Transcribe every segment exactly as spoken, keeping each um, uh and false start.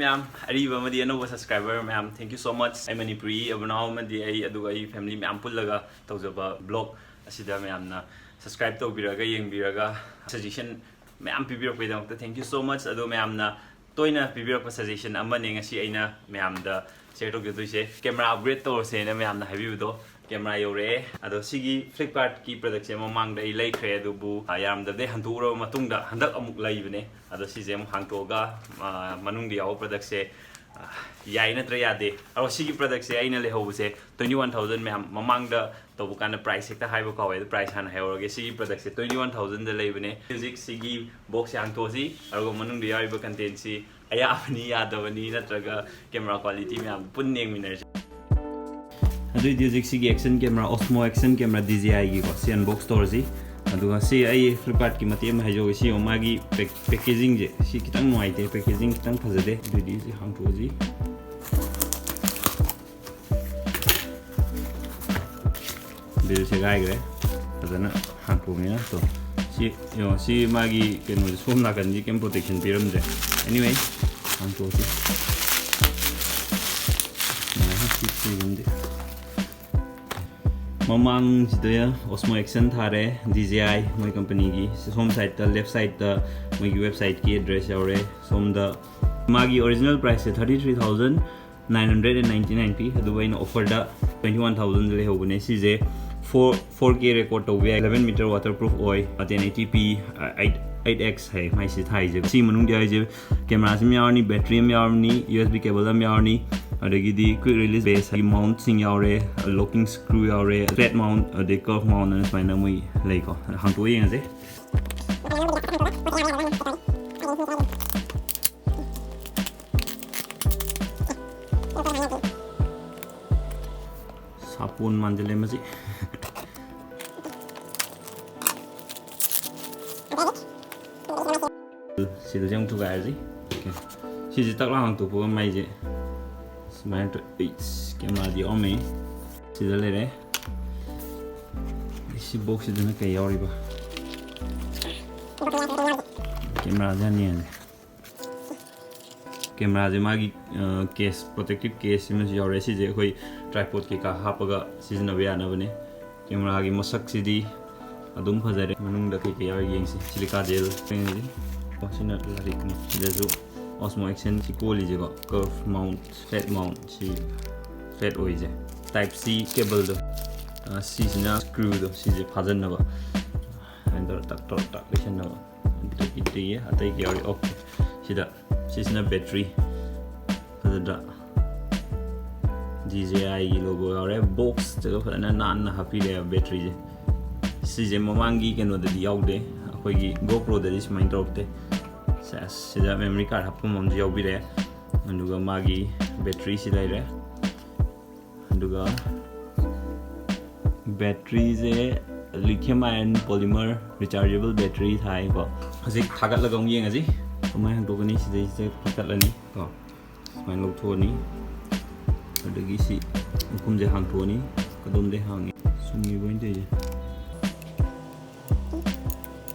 ꯃꯌꯥꯝ ꯑꯔꯤꯕ ꯑꯃꯗꯤ ꯑꯅꯧꯕ subscriber ꯃꯌꯥꯝ, thank you so much. ꯑꯩ ꯃꯅꯤꯄꯨꯔꯤ ꯏꯕ ꯏꯅꯥꯎ ꯑꯃꯗꯤ ꯑꯩ, ꯑꯗꯨꯒ ꯑꯩ family ꯃꯌꯥꯝ ꯄꯨꯜꯂꯒ ꯇꯧꯖꯕ vlog ꯑꯁꯤꯗ ꯃꯌꯥꯝꯅ subscribe ꯇꯧꯕꯤꯔꯒ, ꯌꯦꯡꯕꯤꯔꯒ, suggestion ꯃꯌꯥꯝ ꯄꯤꯕꯤꯔꯛꯄꯒꯤꯗꯃꯛꯇ thank you so much. ꯑꯗꯣ ꯃꯌꯥꯝꯅ ꯇꯣꯏꯅ ꯄꯤꯕꯤꯔꯛꯄ suggestion ꯑꯃꯅꯦ ꯉꯁꯤ ꯑꯩꯅ ꯃꯌꯥꯝꯗ share ꯇꯧꯖꯗꯣꯏꯁꯦ, camera upgrade ꯇꯧꯔꯁꯦꯅ ꯃꯌꯥꯝꯅ ꯍꯥꯏꯕꯤꯕꯗꯣ꯫ Camera ꯌꯧꯔꯛꯑꯦ꯫ ꯑꯗꯣ ꯁꯤꯒꯤ Flipkartꯀꯤ productꯁꯦ ꯃꯃꯥꯡꯗ ꯑꯩ ꯂꯩꯈ꯭ꯔꯦ, ꯑꯗꯨꯕꯨ, ꯑ, ꯌꯥꯔꯝꯗꯕꯗꯒꯤ ꯍꯟꯗꯣꯛꯎꯔꯕ ꯃꯇꯨꯡꯗ ꯍꯟꯗꯛ ꯑꯃꯨꯛ ꯂꯩꯕꯅꯦ꯫ ꯑꯗꯣ ꯁꯤꯁꯦ ꯑꯃꯨꯛ ꯍꯥꯡꯇꯣꯛꯑꯒ, ꯑ, ꯃꯅꯨꯡꯗ ꯌꯥꯎꯕ productꯁꯦ, ꯑ, ꯌꯥꯏ ꯅꯠꯇ꯭ꯔ ꯌꯥꯗꯦ? ꯑꯗꯣ ꯁꯤꯒꯤ productꯁꯦ ꯑꯩꯅ ꯂꯩꯍꯧꯕꯁꯦ twenty one thousand, ꯃꯌꯥꯝ ꯃꯃꯥꯡꯗ ꯇꯧꯕ ꯀꯥꯟꯗ price ꯍꯦꯛꯇ ꯍꯥꯏꯕ ꯀꯥꯎꯋꯦ, ꯑꯗꯣ price ꯍꯥꯟꯅ ꯍꯥꯏꯍꯧꯔꯒꯦ꯫ ꯁꯤꯒꯤ productꯁꯦ twenty one thousandꯗ ꯂꯩꯕꯅꯦ꯫ ꯍꯧꯖꯤꯛ ꯁꯤꯒꯤ boxꯁꯦ ꯍꯥꯡꯇꯣꯛꯑꯁꯤ, ꯑꯗꯨꯒ ꯃꯅꯨꯡꯗ ꯌꯥꯎꯔꯤꯕ contentꯁꯤ ꯑꯌꯥꯕꯅꯤ, ꯌꯥꯗꯕꯅꯤ, ꯅꯠꯇ꯭ꯔꯒ camera quality ꯃꯌꯥꯝ ꯄꯨꯟꯅ ꯌꯦꯡꯃꯤꯟꯅꯔꯁꯤ꯫ ꯑꯗꯨꯏꯗꯤ ꯍꯧꯖꯤꯛ ꯁꯤꯒꯤ action camera, Osmo action camera DJIꯒꯤꯀꯣ, ꯁꯤ unbox ꯇꯧꯔꯁꯤ꯫ ꯑꯗꯨꯒ ꯁꯤ ꯑꯩ Flipkartꯀꯤ ꯃꯇꯦꯛ ꯑꯃ ꯍꯥꯏꯖꯍꯧꯒꯦ, ꯁꯤ ꯌꯦꯡꯉꯣ, ꯃꯥꯒꯤ pack-, packagingꯁꯦ ꯁꯤ ꯈꯤꯇꯪ ꯅꯨꯡꯉꯥꯏꯇꯦ, packaging ꯈꯤꯇꯪ ꯐꯖꯗꯦ꯫ ꯑꯗꯨꯏꯗꯤ ꯁꯤ ꯍꯥꯡꯇꯣꯛꯑꯁꯤ꯫ Billꯁꯦ ꯀꯥꯏꯈ꯭ꯔꯦ, ꯐꯖꯅ ꯍꯥꯡꯇꯣꯛꯑꯃꯤꯅ꯫ ꯇꯣ, ꯁꯤ ꯌꯦꯡꯉꯣ, ꯁꯤ ꯃꯥꯒꯤ ꯀꯩꯅꯣꯁꯦ, ꯁꯣꯝ ꯅꯥꯀꯟꯁꯤ ꯀꯩꯝ protection ꯄꯤꯔꯝꯗ꯭ꯔꯦ꯫ Anyway, ꯍꯥꯡꯇꯣꯛꯑꯁꯤ꯫ ꯁꯨꯃꯥꯏꯅ ꯁꯤ ꯁꯤꯒꯨꯝꯗꯤ꯫ ꯃꯃꯥꯡꯁꯤꯗ Osmo action ꯊꯥꯔꯦ, DJI ꯃꯣꯏ companyꯒꯤ꯫ ꯁꯣꯝ sideꯇ, left sideꯇ ꯃꯣꯏꯒꯤ websiteꯀꯤ address ꯌꯥꯎꯔꯦ꯫ ꯁꯣꯝꯗ ꯃꯥꯒꯤ original priceꯁꯦ thirty three thousand nine hundred and ninety nine ꯄꯤ, ꯑꯗꯨꯕꯨ ꯑꯩꯅ offerꯗ twenty one thousandꯗ ꯂꯩꯍꯧꯕꯅꯦ꯫ ꯁꯤꯁꯦ four, four K record ꯇꯧꯕ ꯌꯥꯏ, eleven meter waterproof ꯑꯣꯏ, ten eighty P, eight, eight X ꯍꯥꯏ ꯃꯥꯏꯁꯤ ꯊꯥꯏꯁꯦ꯫ ꯁꯤ ꯃꯅꯨꯡꯗ ꯍꯥꯏꯁꯦ cameraꯁꯤ ꯑꯃ ꯌꯥꯎꯔꯅꯤ, battery ꯑꯃ ꯌꯥꯎꯔꯅꯤ, USB cable ꯑꯃ ꯌꯥꯎꯔꯅꯤ, ꯑꯗꯒꯤꯗꯤ quick release base ꯍꯥꯏꯗꯤ mountꯁꯤꯡ ꯌꯥꯎꯔꯦ, locking screw ꯌꯥꯎꯔꯦ, flat mount, ꯑꯗꯩ curve mount ꯑꯅ ꯁꯨꯃꯥꯏꯅ ꯃꯣꯏ ꯂꯩꯀꯣ꯫ ꯍꯥꯡꯇꯣꯛꯑ ꯌꯦꯡꯉꯁꯦ꯫ ꯁꯥꯄꯣꯟ ꯃꯥꯟꯁꯤꯜꯂꯦ ꯃꯁꯤ꯫ ꯁꯤꯗꯁꯨ ꯑꯃꯨꯛ ꯊꯨꯒꯥꯏꯔꯁꯤ꯫ Okay꯫ ꯁꯤꯁꯦ ꯇꯛ ꯂꯥꯎ ꯍꯥꯡꯇꯣꯛꯄꯒ ꯃꯩꯁꯦ ꯁꯨꯃꯥꯏꯅ ꯇꯧ-, ꯏꯁ, cameraꯗꯤ ꯌꯥꯎꯔꯝꯃꯦ꯫ ꯁꯤꯗ ꯂꯩꯔꯦ꯫ ꯁꯤ boxꯁꯤꯗꯅ ꯀꯩ ꯌꯥꯎꯔꯤꯕ? Cameraꯁꯦ ꯍꯥꯟꯅ ꯌꯦꯡꯉꯁꯦ꯫ ꯀꯦꯃꯦꯔꯥꯁꯦ ꯃꯥꯒꯤ ꯀꯦꯁ, ꯄ꯭ꯔꯣꯇꯦꯛꯇꯤꯞ ꯀꯦꯁ ꯑꯃꯁꯨ ꯌꯥꯎꯔꯦ꯫ ꯁꯤꯁꯦ ꯑꯩꯈꯣꯏ ꯇ꯭ꯔꯥꯏꯄꯣꯗ ꯀꯩꯀꯥ ꯍꯥꯞꯄꯒ ꯁꯤꯖꯤꯟꯅꯕ ꯌꯥꯅꯕꯅꯦ꯫ ꯀꯦꯃꯦꯔꯥꯒꯤ ꯃꯁꯛꯁꯤꯗꯤ ꯑꯗꯨꯝ ꯐꯖꯔꯦ꯫ ꯃꯅꯨꯡꯗ ꯀꯩꯀꯩ ꯌꯥꯎꯔꯤ ꯌꯦꯡꯁꯤ꯫ ꯁꯤꯂꯤꯀꯥ ꯖꯦꯜ ꯌꯦꯡꯁꯤ꯫ ꯁꯤꯅ ꯂꯥꯏꯔꯤꯛꯅꯤ꯫ ꯁꯤꯗꯁꯨ Osmo Action ꯁꯤ ꯀꯣꯜꯂꯤꯁꯦꯀꯣ, curve mount, flat mount, ꯁꯤ flat ꯑꯣꯏꯁꯦ꯫ Type C cableꯗꯣ, ꯑ, ꯁꯤꯁꯤꯅ screwꯗꯣ, ꯁꯤꯁꯦ ꯐꯥꯖꯟꯅꯕ꯫ ꯑꯗꯨꯃꯥꯏꯅ ꯇꯧꯔ ꯇꯛ ꯇꯧꯔ ꯇꯛ ꯂꯩꯁꯟꯅꯕ꯫ ꯑꯗꯒꯤ ꯑꯇꯩ ꯀꯩ ꯌꯥꯎꯔꯤ? OK꯫ ꯁꯤꯗ, ꯁꯤꯁꯤꯅ battery꯫ ꯐꯖꯗ꯭ꯔꯥ? DJIꯒꯤ logo ꯌꯥꯎꯔꯦ꯫ Boxꯇꯒ ꯐꯖꯅ ꯅꯥꯟꯅ ꯍꯥꯞꯄꯤꯔꯦꯕ batteryꯁꯦ꯫ ꯁꯤꯁꯦ ꯃꯃꯥꯡꯒꯤ ꯀꯩꯅꯣꯗꯗꯤ ꯌꯥꯎꯗꯦ, ꯑꯩꯈꯣꯏꯒꯤ GoProꯗꯗꯤ ꯁꯨꯃꯥꯏꯅ ꯇꯧꯔꯛꯇꯦ꯫ ꯁꯦꯁ, ꯁꯤꯗ memory card ꯍꯥꯞꯐꯝ ꯑꯃꯁꯨ ꯌꯥꯎꯕꯤꯔꯦ꯫ ꯑꯗꯨꯒ ꯃꯥꯒꯤ batteryꯁꯤ ꯂꯩꯔꯦ꯫ ꯑꯗꯨꯒ batteryꯁꯦ lithium ion polymer rechargeable battery ꯊꯥꯏꯀꯣ꯫ ꯍꯧꯖꯤꯛ ꯊꯥꯒꯠꯂꯒ ꯑꯃꯨꯛ ꯌꯦꯡꯉꯁꯤ꯫ ꯀꯃꯥꯏꯅ ꯍꯥꯡꯗꯣꯛꯀꯅꯤ? ꯁꯤꯗꯩꯁꯤꯗ ꯄꯥꯏꯈꯠꯂꯅꯤ ꯀꯣ꯫ ꯁꯨꯃꯥꯏꯅ ꯂꯧꯊꯣꯛꯑꯅꯤ꯫ ꯑꯗꯒꯤ ꯁꯤ ꯃꯈꯨꯝꯁꯦ ꯍꯥꯡꯇꯣꯛꯑꯅꯤ꯫ ꯀꯗꯣꯝꯗꯩ ꯍꯥꯡꯉꯤ? ꯆꯨꯝꯃꯤꯕ ꯑꯩꯅ ꯇꯧꯔꯤꯁꯦ?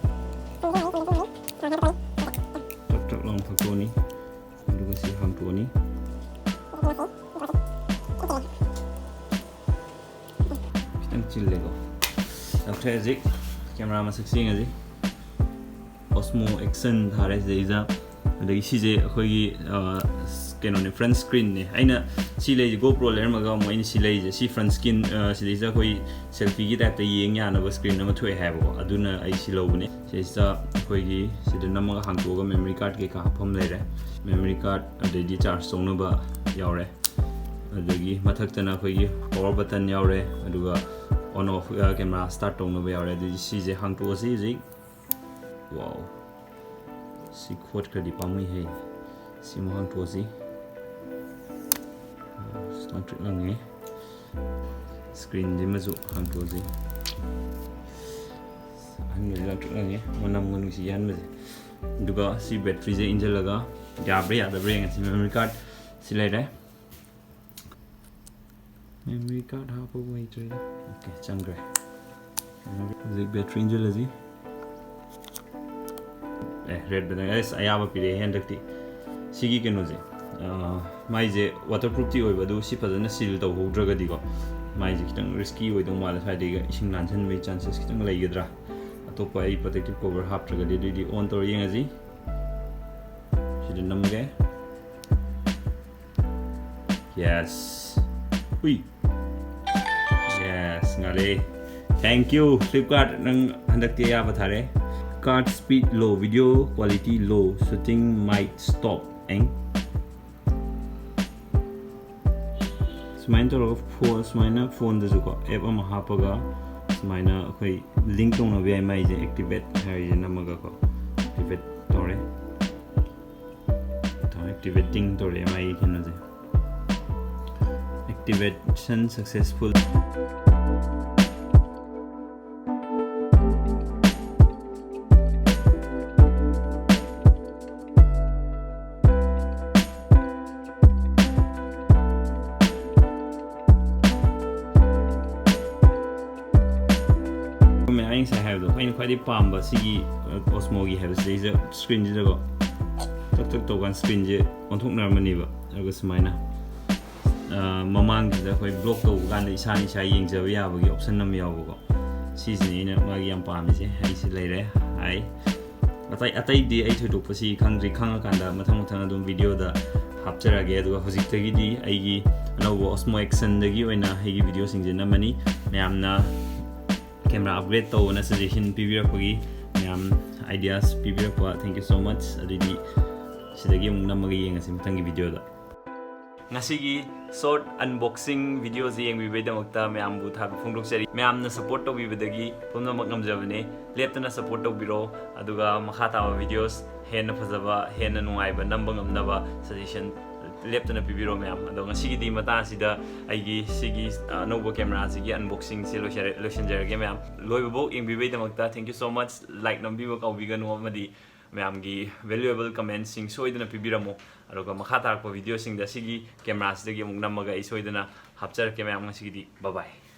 ꯇꯛ ꯇꯛ ꯂꯥꯎꯅ ꯐꯛꯇꯣꯛꯑꯅꯤ꯫ ꯑꯗꯨꯒ ꯁꯤ ꯍꯥꯡꯇꯣꯛꯑꯅꯤ꯫ ꯈꯤꯇꯪ ꯆꯤꯜꯂꯦꯀꯣ꯫ ꯂꯧꯊꯣꯛꯑꯦ꯫ ꯍꯧꯖꯤꯛ ꯀꯦꯃꯦꯔꯥ ꯃꯁꯛꯁꯦ ꯌꯦꯡꯉꯁꯤ꯫ Osmo Action ꯊꯥꯔꯦ ꯁꯤꯗꯩꯁꯤꯗ꯫ ꯑꯗꯒꯤ ꯁꯤꯁꯦ ꯑꯩꯈꯣꯏꯒꯤ, ꯑ, ꯀꯩꯅꯣꯅꯦ, front screenꯅꯦ꯫ ꯑꯩꯅ ꯁꯤ ꯂꯩꯔꯤꯁꯦ, GoPro ꯂꯩꯔꯝꯃꯒ ꯑꯃꯨꯛ ꯑꯩꯅ ꯁꯤ ꯂꯩꯔꯤꯁꯦ, ꯁꯤ front screen, ꯑ, ꯁꯤꯗꯩꯁꯤꯗ ꯑꯩꯈꯣꯏ selfieꯒꯤ typeꯇ ꯌꯦꯡ ꯌꯥꯅꯕ screen ꯑꯃ ꯊꯣꯛꯑꯦ ꯍꯥꯏꯕꯀꯣ, ꯑꯗꯨꯅ ꯑꯩ ꯁꯤ ꯂꯧꯕꯅꯦ꯫ ꯁꯤꯗꯩꯁꯤꯗ ꯑꯩꯈꯣꯏꯒꯤ ꯁꯤꯗ ꯅꯝꯃꯒ ꯍꯥꯡꯇꯣꯛꯑꯒ memory card ꯀꯩꯀꯥ ꯍꯥꯞꯐꯝ ꯂꯩꯔꯦ꯫ Memory card ꯑꯗꯩꯗꯤ charge ꯇꯧꯅꯕ ꯌꯥꯎꯔꯦ꯫ ꯑꯗꯒꯤ ꯃꯊꯛꯇꯅ ꯑꯩꯈꯣꯏꯒꯤ power button ꯌꯥꯎꯔꯦ, ꯑꯗꯨꯒ on off, ꯑ, camera start ꯇꯧꯅꯕ ꯌꯥꯎꯔꯦ꯫ ꯑꯗꯨꯗꯤ ꯁꯤꯁꯦ ꯍꯥꯡꯇꯣꯛꯑꯁꯤ ꯍꯧꯖꯤꯛ꯫ Wow, ꯁꯤ ꯈꯣꯠꯈ꯭ꯔꯗꯤ ꯄꯥꯝꯃꯨꯏꯍꯦ꯫ ꯁꯤ ꯑꯃꯨꯛ ꯍꯥꯡꯇꯣꯛꯑꯁꯤ꯫ ꯑꯁ, ꯂꯪꯇ꯭ꯔꯤꯛ ꯂꯪꯉꯦ꯫ Screenꯁꯤꯃꯁꯨ ꯍꯥꯡꯇꯣꯛꯑꯁꯤ꯫ ꯑꯍꯟꯕꯁꯦ ꯂꯪꯇ꯭ꯔꯤꯛ ꯂꯪꯉꯦ꯫ ꯃꯅꯝꯒ ꯅꯨꯡꯁꯤ ꯑꯍꯟꯕꯁꯦ꯫ ꯑꯗꯨꯒ ꯁꯤ batteryꯁꯦ ꯏꯟꯁꯤꯜꯂꯒ ꯌꯥꯕ꯭ꯔꯥ ꯌꯥꯗꯕ꯭ꯔꯥ ꯌꯦꯡꯉꯁꯤ꯫ Memory card ꯁꯤ ꯂꯩꯔꯦ꯫ Memory card ꯍꯥꯞꯄꯕꯨ ꯍꯩꯇ꯭ꯔꯦꯗ꯫ OK, ꯆꯪꯈ꯭ꯔꯦ꯫ ꯍꯧꯖꯤꯛ battery ꯏꯟꯁꯤꯜꯂꯁꯤ꯫ ꯑꯦ, red button, ꯑꯁ, ꯑꯌꯥꯕ ꯄꯤꯔꯛꯑꯦ ꯍꯟꯗꯛꯇꯤ꯫ ꯁꯤꯒꯤ ꯀꯩꯅꯣꯁꯦ, ꯑ, ꯃꯥꯏꯁꯦ ꯋꯥꯇꯔ ꯄ꯭ꯔꯨꯐꯇꯤ ꯑꯣꯏꯕ, ꯑꯗꯨ ꯁꯤ ꯐꯖꯅ ꯁꯤꯜ ꯇꯧꯍꯧꯗ꯭ꯔꯒꯗꯤꯀꯣ, ꯃꯥꯏꯁꯦ ꯈꯤꯇꯪ ꯔꯤꯁꯀꯤ ꯑꯣꯏꯗꯧ ꯃꯥꯜꯂꯦ꯫ ꯁ꯭ꯋꯥꯏꯗꯩꯒ ꯏꯁꯤꯡ ꯂꯥꯟꯁꯤꯟꯕꯒꯤ ꯆꯥꯟꯁꯦꯁ ꯈꯤꯇꯪ ꯂꯩꯒꯗ꯭ꯔꯥ? ꯑꯇꯣꯞꯄ ꯑꯩ ꯄ꯭ꯔꯣꯇꯦꯛꯇꯤꯞ ꯀꯣꯕꯔ ꯍꯥꯞꯇ꯭ꯔꯒꯗꯤ꯫ ꯑꯗꯨꯏꯗꯤ ꯑꯣꯟ ꯇꯧꯔ ꯌꯦꯡꯉꯁꯤ꯫ ꯁꯤꯗ ꯅꯝꯒꯦ꯫ ꯌꯦꯁ꯫ ꯍꯨꯏ꯫ ꯌꯦꯁ, ꯉꯥꯜꯂꯦ꯫ Thank you, Flipkart꯫ ꯅꯪ ꯍꯟꯗꯛꯇꯤ ꯑꯌꯥꯕ ꯊꯥꯔꯦ꯫ Card speed low, video quality low, shooting might stop꯫ ꯑꯦꯡ꯫ ꯁꯨꯃꯥꯏꯅ ꯇꯧꯔꯒ ꯐꯣꯟ, ꯁꯨꯃꯥꯏꯅ ꯐꯣꯟꯗꯁꯨꯀꯣ ꯑꯦꯞ ꯑꯃ ꯍꯥꯞꯄꯒ ꯁꯨꯃꯥꯏꯅ ꯑꯩꯈꯣꯏ ꯂꯤꯡ ꯇꯧꯅꯕ ꯌꯥꯏ꯫ ꯃꯥꯏꯁꯦ ꯑꯦꯛꯇꯤꯚꯦꯠ ꯍꯥꯏꯔꯤꯁꯦ ꯅꯝꯃꯒꯀꯣ ꯑꯦꯛꯇꯤꯚꯦꯠ ꯇꯧꯔꯦ꯫ ꯑꯦꯛꯇꯤꯚꯦꯇꯤꯡ ꯇꯧꯔꯛꯑꯦ ꯃꯥꯒꯤ ꯀꯩꯅꯣꯁꯦ꯫ Activation successful꯫ ꯆꯨꯝꯃꯦ, ꯑꯩ ꯉꯁꯥꯏ ꯍꯥꯏꯕꯗꯣ, ꯑꯩꯅ ꯈ꯭ꯋꯥꯏꯗꯒꯤ ꯄꯥꯝꯕ ꯁꯤꯒꯤ, ꯑ, ꯑꯣꯁꯃꯣꯒꯤ ꯍꯥꯏꯕꯁꯤꯗꯩꯁꯤꯗ ꯁ꯭ꯀ꯭ꯔꯤꯟꯁꯤꯗꯀꯣ ꯇꯛ ꯇꯛ ꯇꯧꯀꯥꯟꯗ ꯁ꯭ꯀ꯭ꯔꯤꯟꯁꯦ ꯑꯣꯟꯊꯣꯛꯅꯔꯝꯃꯅꯦꯕ꯫ ꯑꯗꯨꯒ ꯁꯨꯃꯥꯏꯅ, ꯑ, ꯃꯃꯥꯡꯁꯤꯗ ꯑꯩꯈꯣꯏ ꯕ꯭ꯂꯣꯛ ꯇꯧꯕ ꯀꯥꯟꯗ ꯏꯁꯥꯅ ꯏꯁꯥ ꯌꯦꯡꯖꯕ ꯌꯥꯕꯒꯤ ꯑꯣꯞꯁꯟ ꯑꯃ ꯌꯥꯎꯕꯀꯣ꯫ ꯁꯤꯁꯤꯅꯦ ꯑꯩꯅ ꯃꯥꯒꯤ ꯌꯥꯝ ꯄꯥꯝꯃꯤꯁꯦ꯫ ꯑꯩꯁꯤ ꯂꯩꯔꯦ꯫ ꯍꯥꯏ꯫ ꯑꯇꯩ, ꯑꯇꯩꯗꯤ ꯑꯩ ꯊꯣꯏꯗꯣꯛꯄ ꯁꯤ ꯈꯪꯗ꯭ꯔꯤ꯫ ꯈꯪꯉꯀꯥꯟꯗ ꯃꯊꯪ ꯃꯊꯪ ꯑꯗꯨꯝ ꯚꯤꯗꯤꯑꯣꯗ ꯍꯥꯞꯆꯔꯛꯑꯒꯦ꯫ ꯑꯗꯨꯒ ꯍꯧꯖꯤꯛꯇꯒꯤꯗꯤ ꯑꯩꯒꯤ ꯑꯅꯧꯕ ꯑꯣꯁꯃꯣ ꯑꯦꯛꯁꯟꯗꯒꯤ ꯑꯣꯏꯅ ꯑꯩꯒꯤ ꯚꯤꯗꯤꯑꯣꯁꯤꯡꯁꯦ ꯅꯝꯃꯅꯤ꯫ ꯃꯌꯥꯝꯅ ꯀꯦꯃꯦꯔꯥ ꯑꯞꯒ꯭ꯔꯦꯗ ꯇꯧꯑꯣꯅ ꯁꯖꯦꯁꯟ ꯄꯤꯕꯤꯔꯛꯄꯒꯤ, ꯃꯌꯥꯝ ꯑꯥꯏꯗꯤꯌꯥꯁ ꯄꯤꯕꯤꯔꯛꯄ, thank you so much꯫ ꯑꯗꯨꯗꯤ ꯁꯤꯗꯒꯤ ꯑꯃꯨꯛ ꯅꯝꯃꯒ ꯌꯦꯡꯉꯁꯤ ꯃꯊꯪꯒꯤ ꯚꯤꯗꯤꯑꯣꯗ꯫ ꯉꯁꯤꯒꯤ ꯁꯣꯔꯠ ꯑꯟꯕꯣꯛꯁꯤꯡ ꯚꯤꯗꯤꯑꯣꯁꯤ ꯌꯦꯡꯕꯤꯕꯩꯗꯃꯛꯇ ꯃꯌꯥꯝꯕꯨ ꯊꯥꯒꯠꯄ ꯐꯣꯡꯗꯣꯛꯆꯔꯤ꯫ ꯃꯌꯥꯝꯅ ꯁꯄꯣꯔꯠ ꯇꯧꯕꯤꯕꯗꯒꯤ ꯄꯨꯝꯅꯃꯛ ꯉꯝꯖꯕꯅꯦ꯫ ꯂꯦꯞꯇꯅ ꯁꯄꯣꯔꯠ ꯇꯧꯕꯤꯔꯣ, ꯑꯗꯨꯒ ꯃꯈꯥ ꯇꯥꯕ ꯚꯤꯗꯤꯑꯣꯁ ꯍꯦꯟꯅ ꯐꯖꯕ, ꯍꯦꯟꯅ ꯅꯨꯡꯉꯥꯏꯕ ꯅꯝꯕ ꯉꯝꯅꯕ ꯁꯖꯦꯁꯟ ꯂꯦꯞꯇꯅ ꯄꯤꯕꯤꯔꯣ ꯃꯌꯥꯝ꯫ ꯑꯗꯣ ꯉꯁꯤꯒꯤꯗꯤ ꯃꯇꯥꯡ ꯑꯁꯤꯗ ꯑꯩꯒꯤ ꯁꯤꯒꯤ, ꯑ, ꯑꯅꯧꯕ ꯀꯦꯃꯦꯔꯥꯁꯤꯒꯤ ꯑꯟꯕꯣꯛꯁꯤꯡꯁꯦ ꯂꯣꯏꯁꯤꯟꯖꯔ-, ꯂꯣꯏꯁꯤꯟꯖꯔꯒꯦ ꯃꯌꯥꯝ꯫ ꯂꯣꯏꯕꯐꯥꯎ ꯌꯦꯡꯕꯤꯕꯩꯗꯃꯛꯇ thank you so much꯫ Like ꯅꯝꯕꯤꯕ ꯀꯥꯎꯕꯤꯒꯅꯨ, ꯑꯃꯗꯤ ꯃꯌꯥꯝꯒꯤ valuable commentꯁꯤꯡ ꯁꯣꯏꯗꯅ ꯄꯤꯕꯤꯔꯝꯃꯨ꯫ ꯑꯗꯨꯒ ꯃꯈꯥ ꯇꯥꯔꯛꯄ ꯚꯤꯗꯤꯑꯣꯁꯤꯡꯗ ꯁꯤꯒꯤ ꯀꯦꯃꯦꯔꯥꯁꯤꯗꯒꯤ ꯑꯃꯨꯛ ꯅꯝꯃꯒ ꯑꯩ ꯁꯣꯏꯗꯅ ꯍꯥꯞꯆꯔꯛꯀꯦ ꯃꯌꯥꯝ꯫ ꯉꯁꯤꯒꯤꯗꯤ bye bye꯫